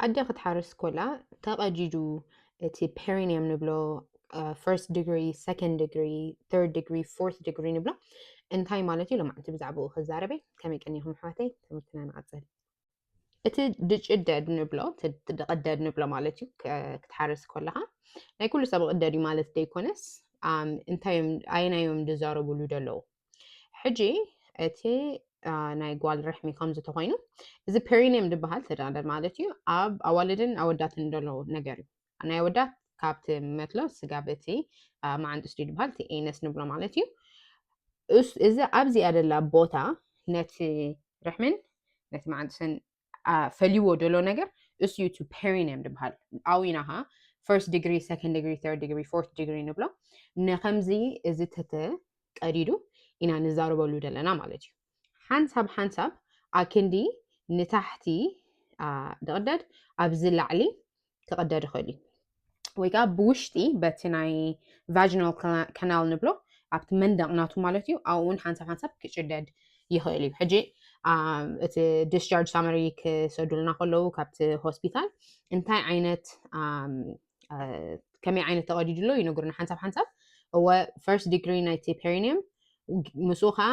ኣደ ክትሓርስ ኮላ ተቐዲዱ እቲ perineum ንብሎ፣ first degree፣ second degree፣ third degree፣ fourth degree ንብሎ እንታይ ማለት እዩ? ሎማዕንቲ ብዛዕባኡ ክዛረበ። ከመይ ቀኒኹም ኣሕዋተይ? ትምህርትና ንቐጽል። እቲ ድጭደድ ንብሎ፣ ድቕደድ ንብሎ ማለት እዩ። ክትሓርስ ኮለኻ ናይ ኩሉ ሰብ ቅደድ እዩ ማለት ደይኮነስ፣ እንታይ እዮም፣ ኣየናይ እዮም ዝዛረቡሉ ዘለዉ? ሕጂ እቲ ናይ ጓል ርሕሚ ከምዚ ተኾይኑ፣ እዚ perineum ዝበሃል ተደቕደድ ማለት እዩ። ኣብ ኣዋልድን ኣወዳትን ዘሎ ነገር እዩ። ናይ ኣወዳት ካብቲ መትሎ ስጋብ እቲ መዓንጥስቲ ዝበሃል እቲ anus ንብሎ ማለት እዩ። እዚ ኣብዚኣ ደላ ቦታ ነቲ ርሕምን ነቲ መዓንጥስን ፈልይዎ ደሎ ነገር እሱ እዩ እቲ perineum ዝበሃል። ኣዊናኻ first degree፣ second degree፣ third degree፣ fourth degree ንብሎ። ንከምዚ እዚ ተተ ቀዲዱ ኢና ንዛረበሉ ዘለና ማለት እዩ። ሓንሳብ ሓንሳብ ኣክንዲ ንታሕቲ ድቕደድ፣ ኣብዚ ላዕሊ ክቕደድ ይኽእል እዩ። ወይ ከዓ ብውሽጢ በቲ ናይ vaginal canal ንብሎ ኣብቲ መንደቕ ናቱ ማለት እዩ። ኣብኡ እውን ሓንሳብ ሓንሳብ ክጭደድ ይኽእል እዩ። ሕጂ እቲ discharge summary ክሰዱልና ከለዉ ካብቲ ሆስፒታል እንታይ ዓይነት ከመይ ዓይነት ተቐዲዱ ኣሎ ይነግሩና ሓንሳብ ሓንሳብ። እወ፣ first degree ናይቲ perineum፣ ምስኡ ከዓ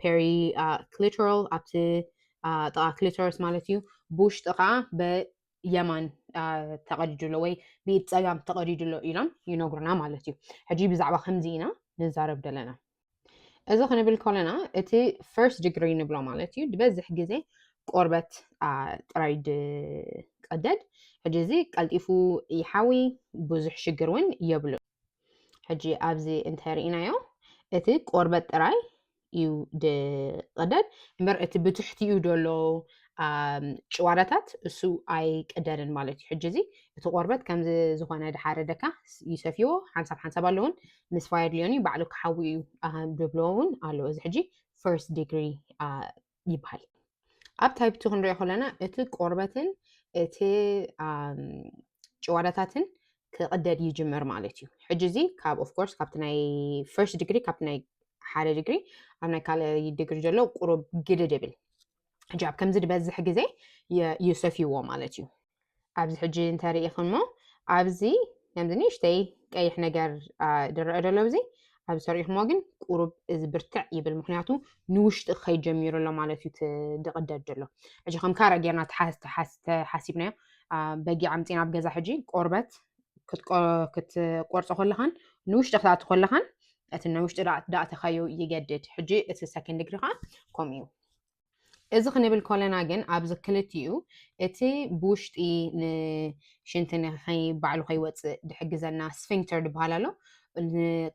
periclitoral ኣብቲ ጥቓ clitoris ማለት እዩ። ብውሽጢ ከዓ ብየማን ተቐዲዱ ኣሎ ወይ ብኢድ ጸጋም ተቐዲዱ ኣሎ ኢሎም ይነግሩና ማለት እዩ። ሕጂ ብዛዕባ ከምዚ ኢና ንዛረብ ዘለና። እዚ ክንብል ከለና እቲ first degree ንብሎ ማለት እዩ ዝበዝሕ ግዜ ቆርበት ጥራይ ድቀደድ። ሕጂ እዚ ቀልጢፉ ይሓዊ፣ ብዙሕ ሽግር እውን የብሉ። ሕጂ ኣብዚ እንተርኢናዮ እቲ ቆርበት ጥራይ እዩ ድቀደድ እምበር እቲ ብትሕቲኡ ደሎ ጭዋዳታት እሱ ኣይቅደድን ማለት እዩ። ሕጂ እዚ እቲ ቆርበት ከምዚ ዝኾነ ድሓረደካ ይሰፍይዎ ሓንሳብ ሓንሳብ ኣለውን ምስ fire ሊዮኒ ባዕሉ ክሓዊ እዩ ድብሎ እውን ኣሎ። እዚ ሕጂ first degree ይበሃል። ኣብ type two ክንሪኦ ከለና እቲ ቆርበትን እቲ ጭዋዳታትን ክቕደድ ይጅምር ማለት እዩ። ሕጂ እዚ ካብ of course ካብቲ ናይ first degree ካብቲ ናይ ሓደ degree ኣብ ናይ ካልኣይ degree ዘሎ ቁሩብ ግድድ ይብል። ሕጂ ኣብ ከምዚ ዝበዝሕ ግዜ ይሰፍይዎ ማለት እዩ። ኣብዚ ሕጂ እንተርኢኽሞ ኣብዚ ከምዚ ንእሽተይ ቀይሕ ነገር ድረአ ደሎ ኣብዚ ኣብዚ ተሪኢኽሞ ግን ቁሩብ እዚ ብርትዕ ይብል፣ ምክንያቱ ንውሽጢ ክኸይድ ጀሚሩ ኣሎ ማለት እዩ ድቕደድ ደሎ። ሕጂ ከም ካራ ጌርና ተሓሲብናዮ በጊዕ ኣምፂና ኣብ ገዛ ሕጂ ቆርበት ክትቆርፆ ከለኻን ንውሽጢ ክትኣቱ ከለኻን እቲ ንውሽጢ ዳእተኻዮ ይገድድ። ሕጂ እቲ second degree ከዓ ከምኡ እዩ። እዚ ክንብል ከለና ግን ኣብዚ ክልቲኡ እቲ ብውሽጢ ንሽንቲ ንኸይ ባዕሉ ከይወፅእ ድሕግዘና sphincter ዝበሃል ኣሎ።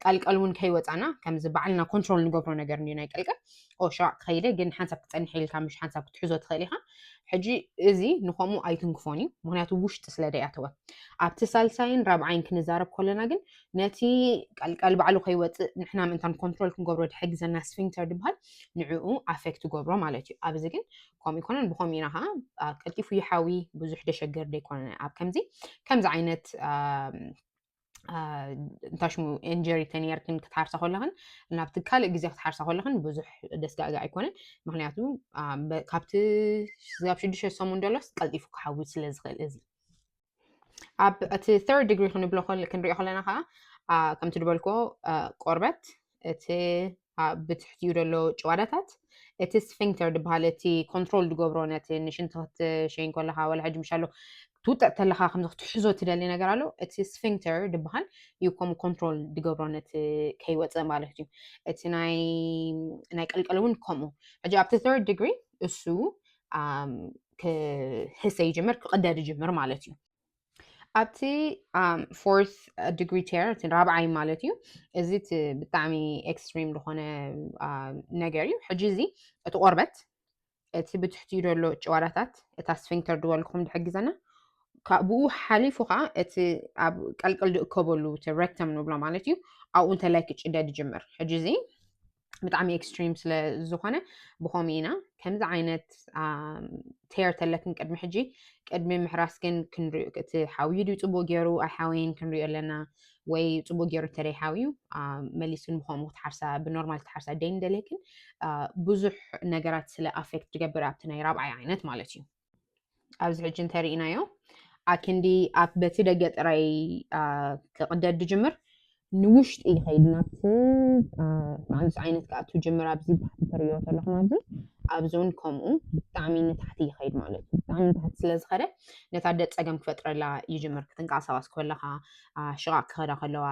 ቀልቀል እውን ከይወፃና ከምዚ ባዕልና control ንገብሮ ነገር እንዲ ናይ ቀልቀል ኦ ሽራቅ ክኸይደ ግን ሓንሳብ ክፀንሕ ኢልካ ምሽ ሓንሳብ ክትሕዞ ትኽእል ኢኻ። ሕጂ እዚ ንኸምኡ ኣይትንክፎን እዩ፣ ምክንያቱ ውሽጢ ስለ ደይኣተወ። ኣብቲ ሳልሳይን ራብዓይን ክንዛረብ ከለና ግን ነቲ ቀልቀል ባዕሉ ከይወፅእ ንሕና ምእንታን control ክንገብሮ ድሕግዘና sphincter ዝበሃል ንዕኡ affect ይገብሮ ማለት እዩ። ኣብዚ ግን ከምኡ ይኮነን፣ ብከምኡ ኢና ከዓ ቀልጢፉ ይሓዊ ብዙሕ ደሸገር ደይኮነ። ኣብ ከምዚ ከምዚ ዓይነት እንታይ ሽሙ injury ተነይርክን ክትሓርሳ ከለኽን ናብቲ ካልእ ግዜ ክትሓርሳ ከለኽን ብዙሕ ደስጋእጋ ኣይኮነን። ምክንያቱ ካብቲ ስጋብ ሽዱሽተ ሰሙን ደሎስ ቀልጢፉ ክሓዊ ስለ ዝኽእል እዚ ኣብ እቲ third degree ክንብሎ ክንሪኦ ከለና ከዓ ከምቲ ዝበልኮ ቆርበት እቲ ብትሕቲኡ ዘሎ ጭዋዳታት እቲ sphincter ዝበሃል እቲ control ዝገብሮ ነቲ ንሽንቲ ክትሸይን ከለካ ወላ ሕጂ ምሻሎ ትውጥዕ ተለካ ከምዚ ክትሕዞ ትደሊ ነገር ኣሎ። እቲ sphincter ዝበሃል እዩ ከምኡ control ዝገብሮ ነቲ ከይወፅእ ማለት እዩ። እቲ ናይ ናይ ቀልቀል እውን ከምኡ። ሕጂ ኣብቲ third degree እሱ ክህሰ ይጅምር ክቅደድ ይጅምር ማለት እዩ። ኣብቲ fourth degree tear እቲ ራብዓይ ማለት እዩ። እዚ እቲ ብጣዕሚ extreme ዝኾነ ነገር እዩ። ሕጂ እዚ እቲ ቆርበት እቲ ብትሕቲኡ ዘሎ ጭዋዳታት እታ sphincter ዝበልኩም ድሕግዘና ብኡ ሓሊፉ ከዓ እቲ ኣብ ቀልቅል ድእከበሉ እቲ rectum ንብሎ ማለት እዩ። ኣብኡ እንተላይ ክጭደድ ይጅምር። ሕጂ እዚ ብጣዕሚ extreme ስለ ዝኾነ ብኸምኡ ኢና ከምዚ ዓይነት tear ተለክን ቅድሚ ሕጂ ቅድሚ ምሕራስ ግን ክንሪኦ እቲ ሓውዩ ድዩ ፅቡቅ ገይሩ ኣይሓወየን ክንሪኦ ኣለና ወይ ፅቡቅ ገይሩ እንተደይ ሓውዩ መሊስን ብኸምኡ ክትሓርሳ ብኖርማል ክትሓርሳ ደይ ንደልየክን ብዙሕ ነገራት ስለ affect ዝገብር ኣብቲ ናይ ራብዓይ ዓይነት ማለት እዩ። ኣብዚ ሕጂ እንተርኢናዮ ኣክንዲ ኣብ በቲ ደገ ጥራይ ክቕደድ ድጅምር፣ ንውሽጢ ይኸይድ ናብቲ ማንስ ዓይነት ክኣቱ ጅምር። ኣብዚ ብታሕቲ ትርእዮ ዘለኹም ኣብዚ ኣብዚ እውን ከምኡ ብጣዕሚ ንታሕቲ ይኸይድ ማለት እዩ። ብጣዕሚ ንታሕቲ ስለ ዝኸደ ነታ ኣደ ጸገም ክፈጥረላ ይጅምር። ክትንቀሳቐስ ከለኻ ሽቓቕ ክኸዳ ከለዋ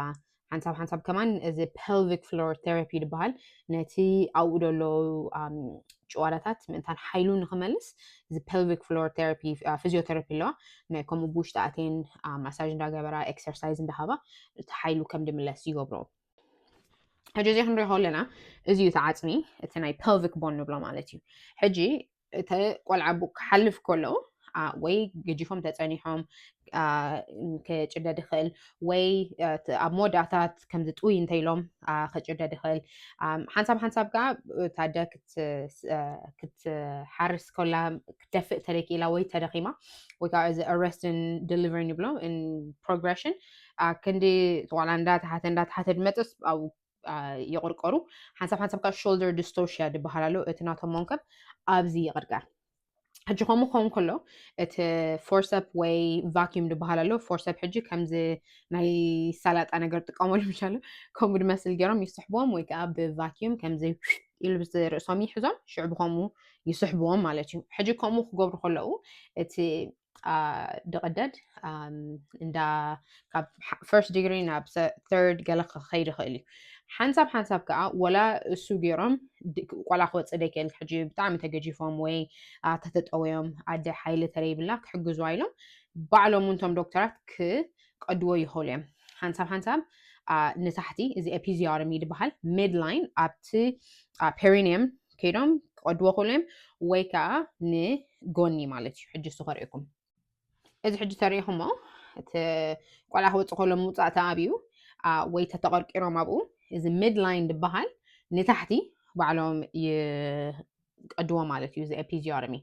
ሓንሳብ ሓንሳብ ከማን እዚ pelvic floor therapy ዝበሃል ነቲ ኣብኡ ዘሎ ጭዋዳታት ምእንታን ሓይሉ ንክመልስ እዚ pelvic floor therapy physiotherapy ኣለዋ። ናይ ከምኡ ብውሽጢ ኣቴን ማሳጅ እንዳገበራ ኤክሰርሳይዝ እንዳሃባ እቲ ሓይሉ ከም ድምለስ ይገብሮ። ሕጂ እዚ ክንሪኦ ከለና እዚ እዩ ተዓፅሚ እቲ ናይ pelvic bone ንብሎ ማለት እዩ። ሕጂ እቲ ቆልዓ ቡ ክሓልፍ ከሎ ወይ ገጂፎም ተፀኒሖም ክጭደድ ይኽእል ወይ ኣብ መወዳእታት ከምዚ ጥውይ እንተኢሎም ክጭደድ ይኽእል። ሓንሳብ ሓንሳብ ከዓ ታደ ክትሓርስ ከላ ክትደፍእ ተደኪላ ወይ ተደኺማ ወይ ከዓ እዚ arrest delivery ንብሎ progression ክንዲ ተቆላ እንዳተሓተ እንዳተሓተ ድመፅስ ኣብኡ ይቕርቀሩ። ሓንሳብ ሓንሳብ ከዓ shoulder dystocia ዝበሃል ኣሎ። እቲ ናቶም መንከብ ኣብዚ ይቕርቀር። ሕጂ ከምኡ ክኸውን ከሎ እቲ forcep ወይ vacuum ዝበሃል ኣሎ። Forcep ሕጂ ከምዚ ናይ ሰላጣ ነገር ጥቀመሉ ምሻሉ ከምኡ ድመስል ገይሮም ይስሕብዎም ወይ ከዓ ብvacuum ከምዚ ኢሉ ርእሶም ይሕዞም ሽዑ ብከምኡ ይስሕብዎም ማለት እዩ። ሕጂ ከምኡ ክገብሩ ከለዉ እቲ ድቕደድ እንዳ ካብ first degree ናብ third ገለ ክኸይድ ይኽእል እዩ። ሓንሳብ ሓንሳብ ከዓ ወላ እሱ ገይሮም ቆላ ክወፅእ ደይክእል ሕጂ ብጣዕሚ ተገጂፎም ወይ ተተጠወዮም ኣደ ሓይሊ ተለይብላ ክሕግዙ ኢሎም ባዕሎም እንቶም ዶክተራት ክቀድዎ ይኽእሉ እዮም። ሓንሳብ ሓንሳብ ንታሕቲ እዚ episiotomy ዝበሃል midline ኣብቲ perineum ከይዶም ክቀድዎ ክእሉ እዮም ወይ ከዓ ንጎኒ ማለት እዩ። ሕጂ እሱ ከርእየኩም። እዚ ሕጂ ተሪኢኹሞ እቲ ቆልዓ ክወፅእ ከሎ ምውፃእ ተኣብዩ ወይ ተተቐርቂሮም ኣብኡ እዚ midline ዝበሃል ንታሕቲ ባዕሎም ይቀድዎ ማለት እዩ። እዚ episiotomy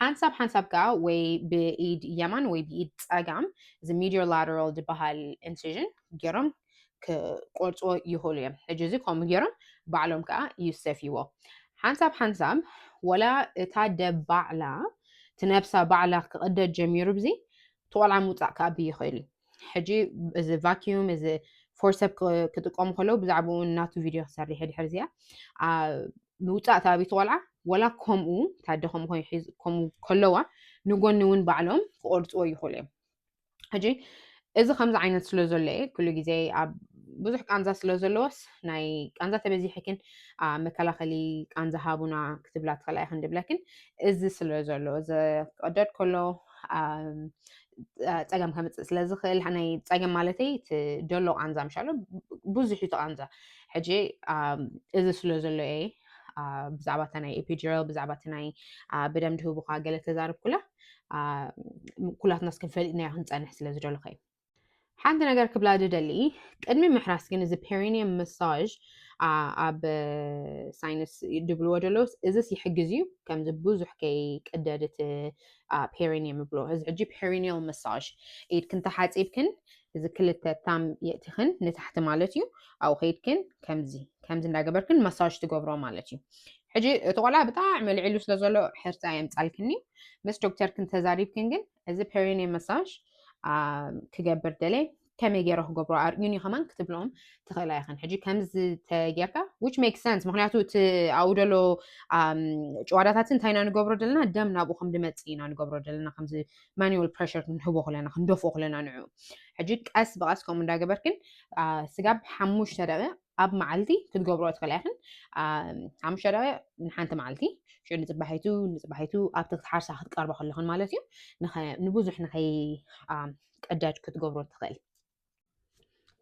ሓንሳብ ሓንሳብ ከዓ ወይ ብኢድ የማን ወይ ብኢድ ፀጋም እዚ medial lateral ዝበሃል incision ገይሮም ክቆርፅዎ ይኽእሉ እዮም። ሕጂ እዚ ከምኡ ገይሮም ባዕሎም ከዓ ይሰፍይዎ። ሓንሳብ ሓንሳብ ወላ እታ ኣደ ባዕላ እቲ ነብሳ ባዕላ ክቕደድ ጀሚሩ ብዚ እቲ ቆልዓ ምውፃእ ክኣቢ ይኽእል እዩ። ሕጂ እዚ vacuum እዚ forcep ክጥቀሙ ከለዉ ብዛዕባኡ ናቱ ቪድዮ ክሰርሕ ድሕር እዚኣ ምውፃእ ተኣብዩ እቲ ቆልዓ ወላ ከምኡ ታደ ከምኡ ከለዋ ንጎኒ እውን ባዕሎም ክቆርፅዎ ይኽእሉ እዮም። ሕጂ እዚ ከምዚ ዓይነት ስለ ዘሎ እየ ኩሉ ግዜ ኣብ ብዙሕ ቃንዛ ስለ ዘለዎስ ናይ ቃንዛ ተበዚሕክን መከላኸሊ ቃንዛ ሃቡና ክትብላ ትኽእላ ኢኽን ድብለክን እዚ ስለ ዘሎ እዚ ክቅደድ ከሎ ፀገም ከምፅእ ስለ ዝኽእል ናይ ፀገም ማለተይ እቲ ደሎ ቃንዛ ምሻሎ ብዙሕ እዩ ቃንዛ ሕጂ እዚ ስለ ዘሎ እየ ብዛዕባ እታ ናይ epidural ብዛዕባ እቲ ናይ ብደም ድህቡካ ገለ ተዛርብ ኩላ ኩላትና እስክንፈልጥናዮ ክንፀንሕ ስለ ዝደለኹ እዩ። ሓንቲ ነገር ክብላ ድደሊ ቅድሚ ምሕራስ ግን እዚ perineum massage ኣብ ሳይንስ ድብልዎ ደለውስ እዚስ ይሕግዝ እዩ ከምዚ ብዙሕ ከይቅደድ እቲ perineum ይብሎ እዚ ሕጂ perineal massage ኢድክን ተሓፂብክን እዚ ክልተ ታም የእቲኽን ንታሕቲ ማለት እዩ ኣብኡ ከይድክን ከምዚ ከምዚ እንዳገበርክን massage ትገብሮ ማለት እዩ ሕጂ እቲ ቆልዓ ብጣዕሚ ልዒሉ ስለ ዘሎ ሕርፃ የምፃልክኒ ምስ ዶክተርክን ተዛሪብክን ግን እዚ perineal massage ክገብር ደለ ከመይ ገይረ ክገብሮ ኣርእዩኒ ከማን ክትብሎም ትኽእላ ኢኽን ሕጂ ከምዚ ተጌርካ which make sense ምክንያቱ እቲ ኣብኡ ደሎ ጭዋዳታት እንታይ ኢና ንገብሮ ዘለና ደም ናብኡ ከም ድመፅእ ኢና ንገብሮ ዘለና ከምዚ manual pressure ክንህቦ ክለና ክንደፍኦ ክለና ንዑ ሕጂ ቀስ ብቐስ ከምኡ እንዳገበርክን ስጋብ ሓሙሽተ ደቂ ኣብ መዓልቲ ክትገብሮ ትኽእላ ኢኽን ሓሙሽተ ደቂ ንሓንቲ መዓልቲ ሽዑ ንፅባሒቱ ንፅባሒቱ ኣብቲ ክትሓርሳ ክትቀርባ ከለኽን ማለት እዩ ንብዙሕ ንኸይ ቀዳድ ክትገብሮ ትኽእል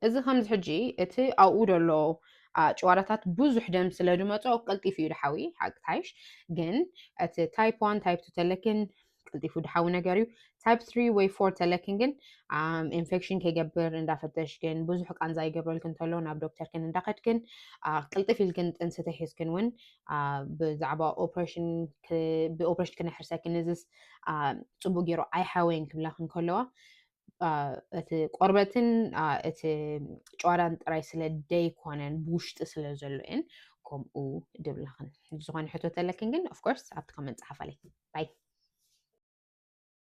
እዚ ከምዚ ሕጂ እቲ ኣብኡ ደሎ ጭዋዳታት ብዙሕ ደም ስለ ድመፆ ቀልጢፉ እዩ ድሓዊ ሓቂ ትሓይሽ ግን እቲ type one type two ተለክን ቀልጢፉ ድሓዊ ነገር እዩ type three ወይ four ተለክን ግን ኢንፌክሽን ከይገብር እንዳፈተሽክን ብዙሕ ቃንዛ ይገብረልክን እንተሎ ናብ ዶክተርክን እንዳኸድክን ቅልጥፍ ኢልክን ጥንሲ ተሒዝክን እውን ብዛዕባ ኦፕሬሽን ብኦፕሬሽን ክነሕርሰክን እዚስ ፅቡቅ ገይሩ ኣይሓወይን ክብላክን ከለዋ እቲ ቆርበትን እቲ ጨዋዳን ጥራይ ስለ ደይኮነን ብውሽጢ ስለ ዘሎ እየን ከምኡ ድብላኽን ዝኾነ ሕቶ ተለክን ግን ኦፍኮርስ ኣብቲ ኮመንት ፀሓፋለይ ባይ